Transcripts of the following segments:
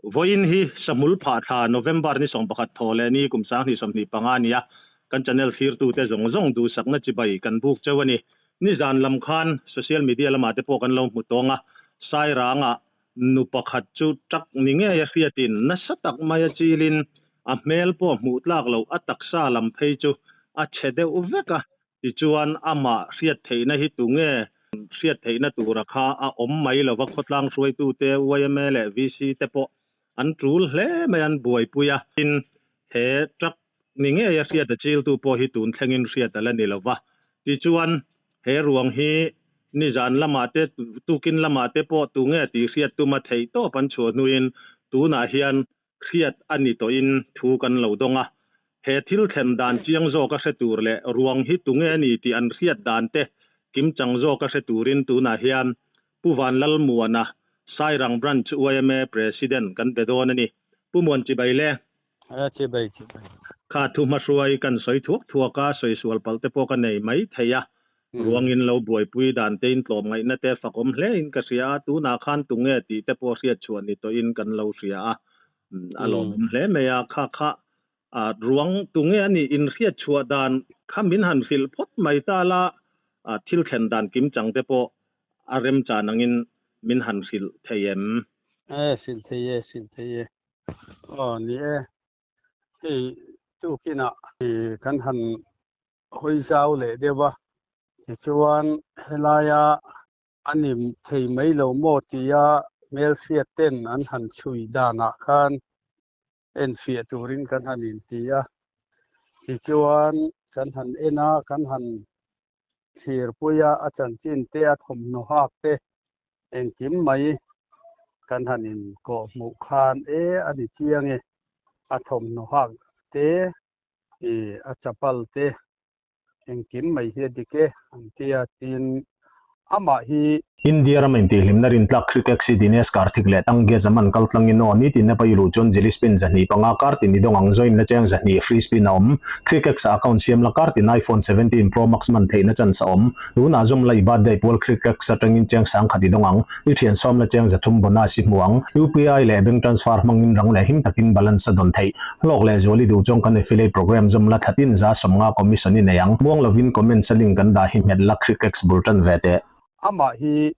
Vawiin hi Sahmul phah thla November ni 11 thaw leh ni kum 2025 a ni a, kan channel thlirtute zawng zawng duhsakna chibai kan buk cheu a ni. Nizan lam khan social media lamah te pawh kan lo hmu tawng a, Sairangah nu pakhat chu truck ni ngei a hriatin nasa tak mai a chilin a hmel pawh hmuh tlak loh a taksa lam phei chu a chhe deuh vek a, Tichuan, amah hriat theihna hi tunge hriat theihna tura kha a awm mai lova khawtlang hruaitute, yma leh VC te pawh an tul hle mai an buaipui a. Tin, he truck ni ngeia hriat a chiltu pawh hi tun thlengin hriat a la ni lova. Tichuan, he ruang hi nizan lamah te, tukin lamah te pawh tunge tih hriat tuma theihtawp an chhuah hnuin tunah hian hriat a ni tawhin thu kan lo dawng a. He thil thlen dan chiang zawka hre tur leh ruang hi tunge a ni tih an hriat dan te kimchang zawka hre turin tunah hian Pu Vanlalmuana, Sairang Branch yma President kan be dawn a ni. Pu Muan chibai le. A chibai chibai. Kha thu hmahruai kan sawi thuak thuak a, sawi sual palh te pawh ka nei mai thei a. Ruangin lo buaipui dan te in tlawm ngaihna te fakawm hle in ka hria a, tunah khan tunge tih te pawh hriat chhuah ni tawhin kan lo hria a, a lawmawm hle mai a, kha kha ruang tunge a nih in hriat chhuah dan kha min han hrilh phawt mai ta la, thil thlen dan kimchang te pawh a remchan angin min han hrilh thei em? E, hrilh thei e, hrilh thei e. Aw ni e, hei tukinah kan han hawi zau leh deuh a, tichuan helaia a ni thei mai lo maw tia hmelhriat ten an han chhui danah khan enfiah turin kan han inti a, tichuan kan han en a, kan han thlirpui a, a chanchin te, a thawmhnaw hak te engkim mai kan han inkawh hmuh khan e a ni chiang e, a thawmhnaw hak te I a chapal te engkim mai hi a dik e an ti a, tin amah hi. India rama intihhlimna rintlak Cricket si Dinesh Karthik leh Tangge Zaman kal tlangin aw ni tinna pai luh chuan Jili spin 205 kar tin i dawng ang join na cheng 200 free spin a awm. Cricket sa account siam la kar tin iPhone 17 Pro Max man theihna chance a awm. Tunah zawm la i birthday pual Cricket atangin cheng 10,000 i dawng ang. I thian sawm la cheng 300 bonus i hmu ang. UPI leh bank transfer hmangin rang leh him takin balance a dawn theih. Hlawk leh zual i duh chuan kan affiliate program zawm la thatin 150 commission i nei ang. Muang lovin comments a link kan dah hi hmet la Crickex bul tan ve teh. Amah hi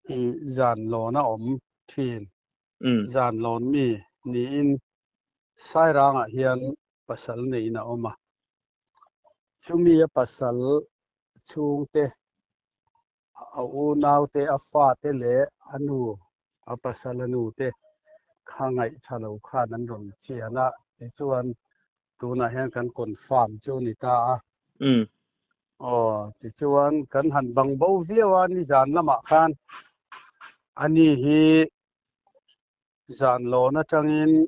i zan lawn a awm thin. Zan lawn mi niin Sairangah hian pasal neiin a awm a. Chumi a pasal chhungte a unaute, a fate leh a nu, a pasal a nute kha ngaihṭha lo khan an rawn chian a, tichuan tunah hian kan confirm chu a ni ta a. Aw, tichuan kan han bang bo viau a, nizan lamah khan ani hi zan lawn atangin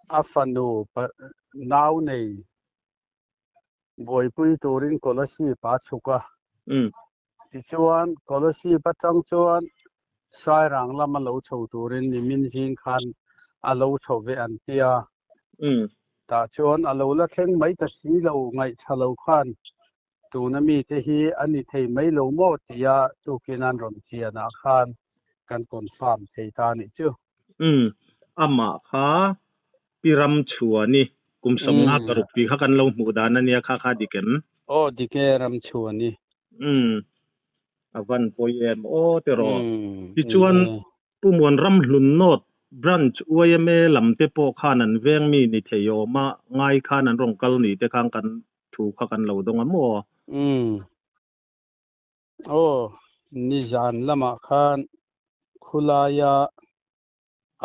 a fanu nau nei buaipui turin Kolasib a chhuk a. Tichuan, Kolasib atang chuan Sairang lama lo chho turin nimin zing khan a lo chho ve an ti a. Tah chuan a lo la thleng mai ta si lo, ngaihṭha lo khan tuna mite hi a ni thei mai lo maw tia tukin an rawn chianah khan kan confirm thei ta a nih chu. Amah kha Pi Ramchhuani, kum 56 tih kha kan lo hmuh dan a nia, kha kha dik em? Aw dik e, Ramchhuani. Umm, a van pawi em aw tiraw. Tichuan, Pu Muan Ramhlun North Branch yma lam te pawh khan an veng mi ni thei awm a, ngai khan an rawn kal ni te khan kan thu kha kan lo dawng a maw? Umm. Aw, nizan lamah khan khulaia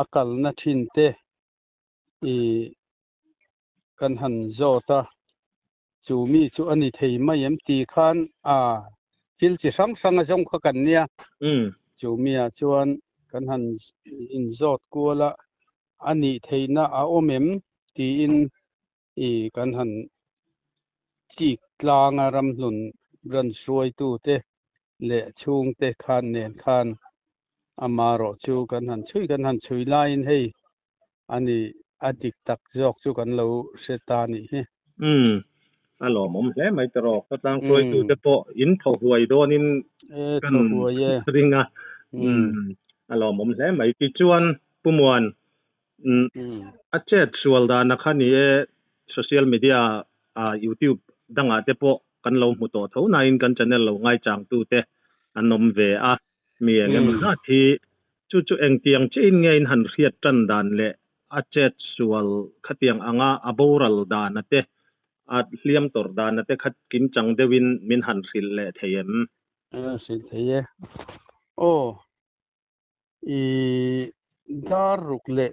a kalna thin te i kan han zawt a, chu mi chu a ni thei mai em ti khan a thil chi hrang hrang a zawng kha kan nia. Chu mi ah chuan kan han inzawt kual a, a nih theihna a awm em tiin i kan han chik tlang a, ramhlun ran hruaitu te leh chhungte khan nen khan amarawh chu kan han chhui kan han chhui laiin hei a ni a dik tak zawk chu kan lo hre ta nih hi. Umm, a lawmawm hle mai tiraw, khawtlang hruaitute pawh in thaw huai dawnin kan ring a, umm, a lawmawm hle mai. Tichuan Pu Muan. A chet sual dana kha ni e social media a YouTube dangah te pawh kan lo hmu tawh tho nain kan channel lo ngaichang tu te an awm ve a, mi eng emaw zat hi chu chu engtiang chiahin nge in han hriat tan dan leh a chet sual khatiang anga a boral dana te a hliam tawrh dana te kha kimchang deuhin min han hrilh leh thei em? Hrilh thei e. Aw, i dar ruk leh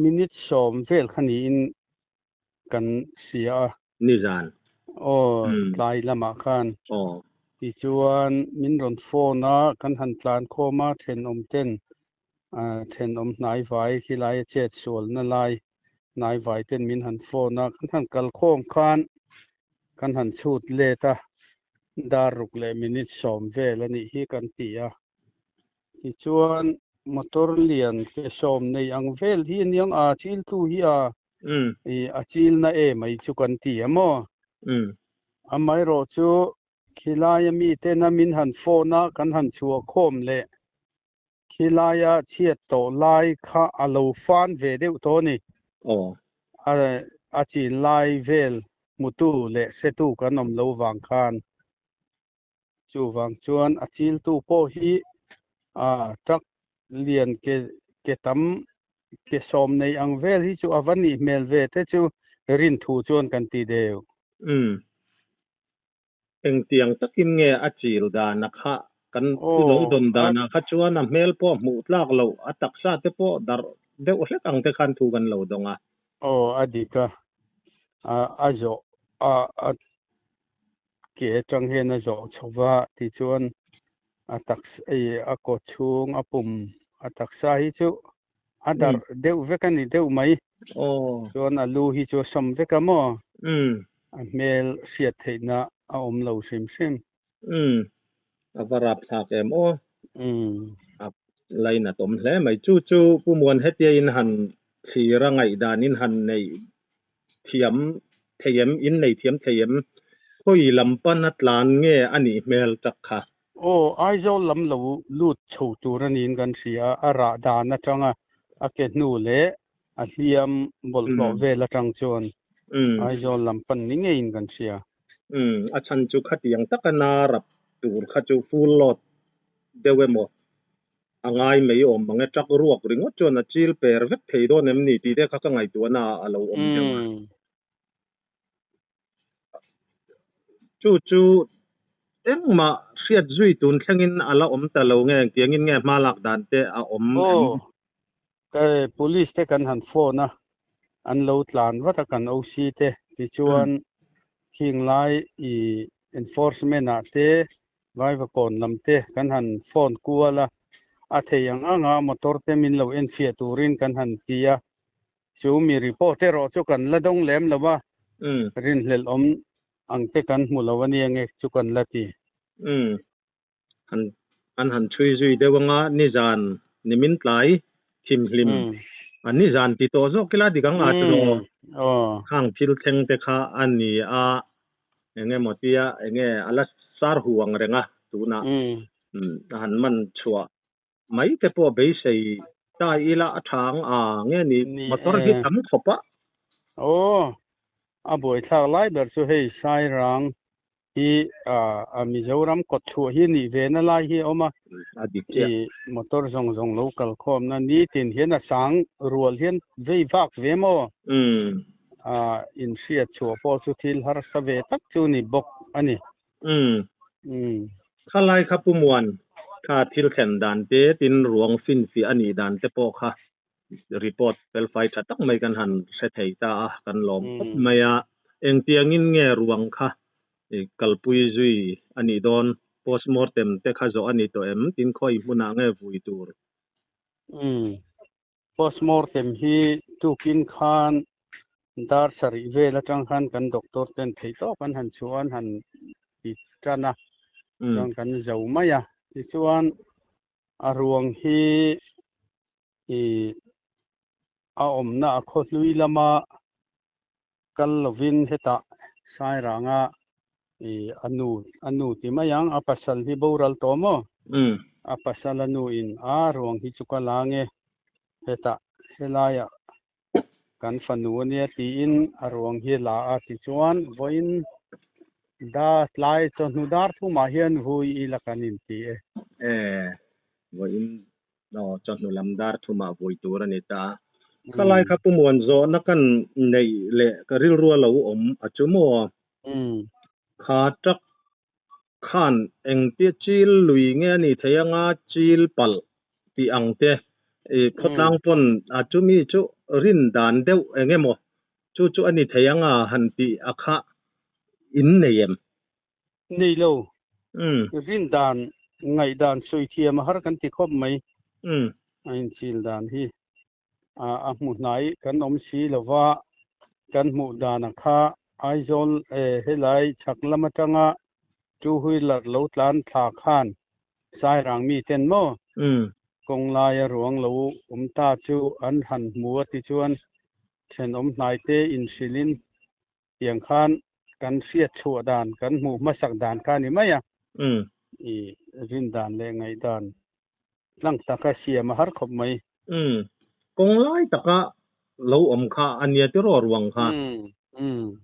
minute sawm vel kha niin kan hria a. Nizan. Aw, tlai lamah khan. Aw. Tichuan min rawn phone a, kan han tlan khawm a, thenawm ten thenawm hnaivai khilai a chet sualna lai hnaivai ten min han phone a, kan han kal khawm khan kan han chhut let a, dar ruk leh minute sawm vel a nih hi kan ti a. Tichuan motor lian ke sawm nei ang vel hi aniang a chiltu hi a a chilna e mai chu kan ti a maw? Amaherawh chu khilaia mitena min han phone a kan han chhuah khawm leh khilaia chhiat tawh lai kha a lo fan ve deuh tawh a ni. A chin lai vel hmutu leh hretu kan awm lo vang khan. Chuvang chuan a chiltu pawh hi truck lian ke ke tam ke sawm nei ang vel hi chu a va nih hmel ve te chu rin thu chuan kan ti deuh. Umm. Engtiang takin nge a chil dana kha kan thu lo dawn dana kha chuan a hmel pawh hmuh tlak loh, a taksa te pawh darh deuh hlek ang te khan thu kan lo dawng a. Aw, a dik a, a zawh a a ke atang hian a zawh chho va, tichuan a taksa a kaw chhung a pum a taksa hi chu a darh deuh vek a ni deuh mai. Chuan a lu hi chu a sawm vek a maw? A hmel hriat theihna a awm lo hrim hrim. A va rap thlak em aw. A lainat awm hle mai. Chu chu Pu Muan hetia in han thlir a ngaihdan in han neih thiam thei em, in nei thiam thei em? Khawi lam pana tlan nge a nih hmel tak kha? Aw, Aizawl lam lo lut chho tur a niin kan hria a, a rah dan atanga a ke hnu leh a hliam bawlhhlawh vel atang chuan Aizawl lam pan ni ngeiin kan hria. Umm, a chhan chu khatiang taka na rap tur kha chu full load deuh emaw a ngai mai awm ang e, truck ruak ringawt chuan a chil per vek thei dawn em ni tih te kha ka ngaihtuahna ah a lo awm deuh a. Chu chu engmah hriat zui tun thlengin a la awm ta lo nge, engtiangin nge hma lak dan te a awm em? Aw, police te kan han phone a, an lo tlan vat a kan OC te, tichuan khing lai i enforcement ah te Vaivakawn lam te kan han phone kual a, a thei ang ang a motor te min lo enfiah turin kan han ti a, chu mi report erawh chu kan la dawng lem lo a, rinhlelh awm ang te kan hmu lo a nia nge chu kan la ti. Umm, han an han chhui zui deuh anga nizan nimin tlai thimhlim a nizan ti tawh zawk ila dik ang a chu khang thil thleng te kha a ni a. Eng emaw tia enge a la sar hu ang reng a tunah a han man chhuah mai te pawh beisei ta ila a tha ang a nge ni motor hi tam khawp a. Aw, a buaithlak lai ber chu hei Sairang hi a Mizoram kawt chhuah hi nih ve na lai hi a awm a, a dik chiah. I motor zawng zawng lo kal khawmna nitin hian a sang rual hian vei vak ve maw? A inhriat chhuah pawh chu thil harsa ve tak chu ni bawk a ni. Umm. Khalai kha Pu Muan kha thil thlen dan te tin ruang finfiah a nih dan te pawh kha report felfai tha tak mai kan han hre thei ta a, kan lawm khawp mai a. Engtiangin nge ruang kha kalpui zui a nih dawn? Postmortem te kha zawh a ni tawh em? Tin khawi hmunah nge vui tur? Umm. Postmortem hi tukin khan dar sarih vel atang khan kan doctor ten theih tawk an han chhuah an han ti tan a, chuan kan zo mai a. Tichuan a ruang hi ih a awmna a khawhlui lama kal lovin hetah Sairanga ih a nu a nu ti mai ang a pasal hi boral tawh maw? A pasal a nu in a ruang hi chu ka la nge hetah helaiah. Kan fanu ania tiin a ruang hi la a tichuan vawiin da tlai chawhnu dar thumah hian vui ila kan inti e. E, vawiin aw chawhnu lam dar thumah vui tur a ni ta a. Khalai kha Pu Muan zawhna kan neih leh ka rilru a lo awm a chu maw? Kha truck khan engtia chil lui nge a nih theih anga chil palh tih ang te i khawtlang pawn a chumi chu rin dan deuh eng emaw chu chu a ni thei anga han tih a kha in nei em? Nei lo. Rin dan, ngaihdan sawi thiam a har kan ti khawp mai. A inchil dan hi. A hmu hnai kan awm si lova, kan hmuh dana kha Aizawl helai chhak lam atanga two wheeler lo tlan thla khan Sairang miten maw kawng laia ruang lo awm ta chu an han hmu a tichuan thenawm hnaite inhrilhin tiang khan kan hriat chhuah dan, kan hmuh hmasak dan kha a ni mai a, i rin dan leh ngaihdan Tlang taka siam a har khawp mai. Umm. Kawng lai taka lo awm kha a nia tiraw ruang kha.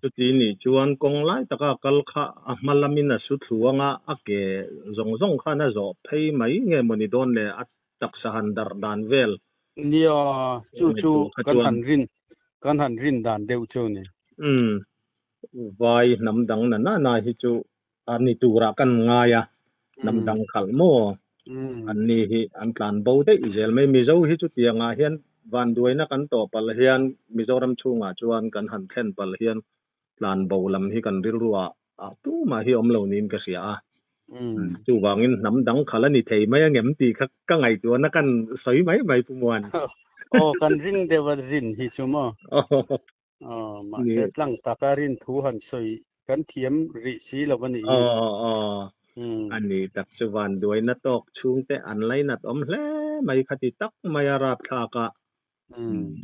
Chuti nih chuan kawng lai taka kal kha a hma lamin a su thlu anga a ke zawng zawng khan a zawh phei mai nge mawni dawn le a taksa han darh dan vel. Nia, chu chu kan han rin kan han rin dan deuh chu ni. Umm. Vai hnam dang na na na hi chu a ni turah kan ngai a, hnam dang khalh maw? An ni hi an tlan bo daih zel mai. Mizo hi chutiangah hian vanduaina kan tawh palh hian Mizoram chhungah chuan kan han thlen palh hian tlan bo lam hi kan rilruah ah tumah hi awm lo niin ka hria a. Chuvangin hnam dang khalh a ni thei mai angem tih kha ka ngaihtuahna kan sawi mai mai Pu Muan. Aw, kan ring deuh a rin hi chu maw? Aw, mahse tlang taka rin thu han sawi kan thiam rih si lo a nih hi. Aw, aw, a ni tak chu vanduaina tawk chhungte an lainat awm hle mai khati tak mai a rapthlak a,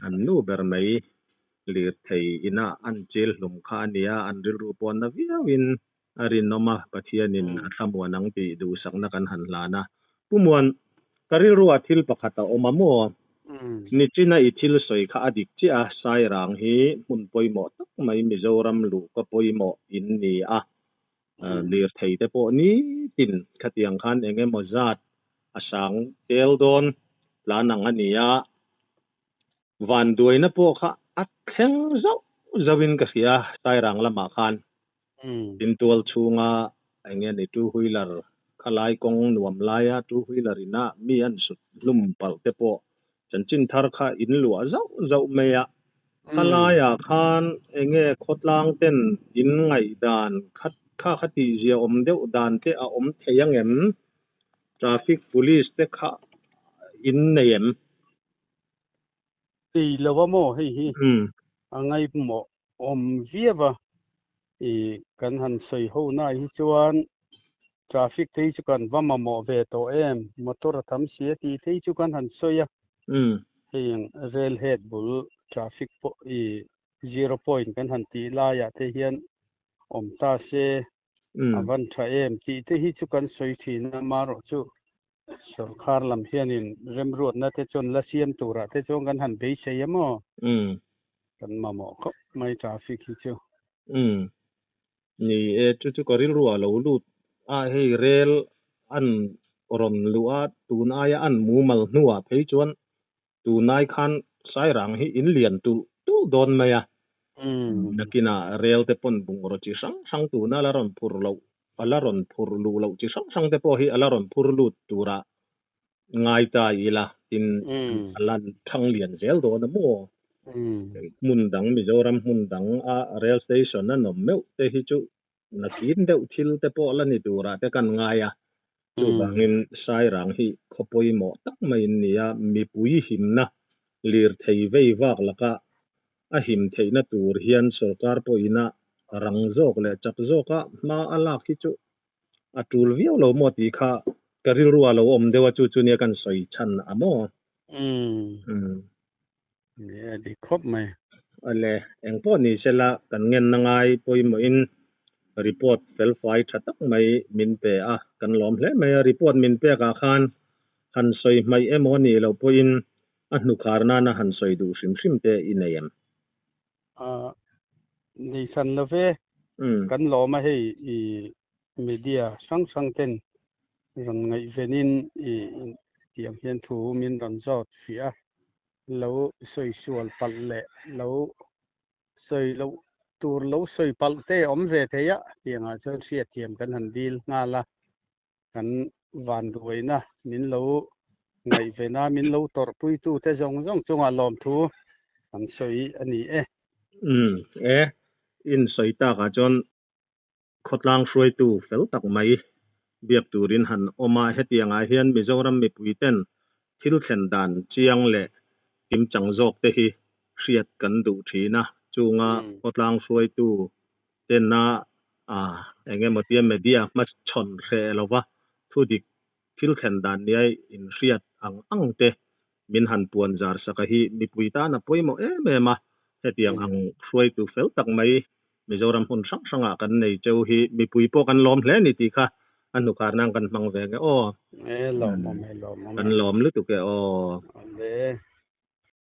an nu ber mai lirthei inah an chil hlum kha a nia, an rilru pawh na viauin a rinawm a, Pathianin a thlamuan ang tih duhsakna kan han hlan a. Pu Muan, ka rilruah thil pakhat a awm a maw? Nichina i thil sawi kha a dik chiah a, Sairang hi hmun pawimawh tak mai Mizoram luhka pawimawh in ni a, lirthei te pawh nitin khatiang khan eng emaw zat a sang tel dawn tlan ang a ni a, Vanduaina pawh kha a thleng zauh zauhin ka hria Sairang lamah khan. Tintual chhunga eng nge ni two wheeler khalai kawng nuam laia two wheeler ina mi an sut hlum palh te pawh chanchin thar kha in luah zauh zauh mai a. Khalaiah khan eng nge khawtlang ten in ngaihdan kha kha tihzia awm deuh dan te a awm thei angem? Traffic police te kha in nei em? Nei lo a maw hei hi a ngaihmawh awm viau a, i kan han sawi ho na hi chuan traffic te hi chu kan va mamawh ve tawh em, motor a tam si a tih te hi chu kan han sawi a, hei ang rail head bul traffic pawh i zero point kan han tih laiah te hian awm ta se a van tha em tih te hi chu kan sawi thin a, marawh chu Sorkar lam hianin remruatna te chuan la siam turah te chuan kan han beisei a maw? Kan mamawh khawp mai traffic hi chu. Umm. Ni e, chu chu ka rilru ah lo lut a, hei rel an rawn luh a, tun aia an mumal hnuah phei chuan tunai khan Sairang hi in lian tulh tulh dawn mai a, nakinah rel te pawn bungraw chi hrang hrang tuna la rawn phur loh, a la rawn phur luh loh chi hrang hrang te pawh hi a la rawn phur lut tura ngai ta ila tin a la thang lian zel dawn a maw? Hmun dang Mizoram hmun dang a rail station a nawm meuh te hi chu Nakin deuh thil te pawh la ni turah te kan ngai a, chuvangin Sairang hi khaw pawimawh tak maiin nia mipui himna lirthei vei vak laka a him theihna tur hian sorkar pawhina rang zawk leh chak zawka hma a lak hi chu a tul viau lo maw tih kha ka rilru a lo awm deuh a, chu chu nia kan sawi chhan a maw? Umm. Ni a dik khawp mai. Awle, eng pawh ni sela kan ngenna ngai pawimawhin report felfai tha tak mai min pe a, kan lawm hle mai a. Report min pekah khan han sawi hmaih emaw nih loh pawhin a hnukhar nana han sawi duh hrim hrim te i nei em? Nei san lo ve. Kan lawm a hei i media hrang hrang ten rawn ngaihvenin i tiang hian thu min rawn zawt fiah a, lo sawi sual palh leh lo sawi loh tur lo sawi palh te awm ve thei a, tiangah chuan hriatthiam kan han dil nghal a. Kan vanduaina min lo ngaihvena min lo tawrhpuitute zawng zawng chungah lawmthu kan sawi a ni e. Umm e, in sawi takah chuan khawtlang hruaitu fel tak mai biak turin han awm a, hetiangah hian Mizoram mipuiten thil thlen dan chiang leh kimchang zawk te hi hriat kan duh thin a, chunga khawtlang hruaitu tena eng emaw tia media hmachhawn hreh lova thudik thil thlen dan nia inhriat ang ang te min han puan zar sak a hi mipui tan a pawimawh em em a, hetiang ang hruaitu fel tak mai Mizoram hmun hrang hrangah kan nei cheu hi mipui pawh kan lawm hle a ni tih kha a hnukhar nan kan hmang ve nge aw. E lawmawm e lawmawm e. Kan lawm lutuk e aw. Awle.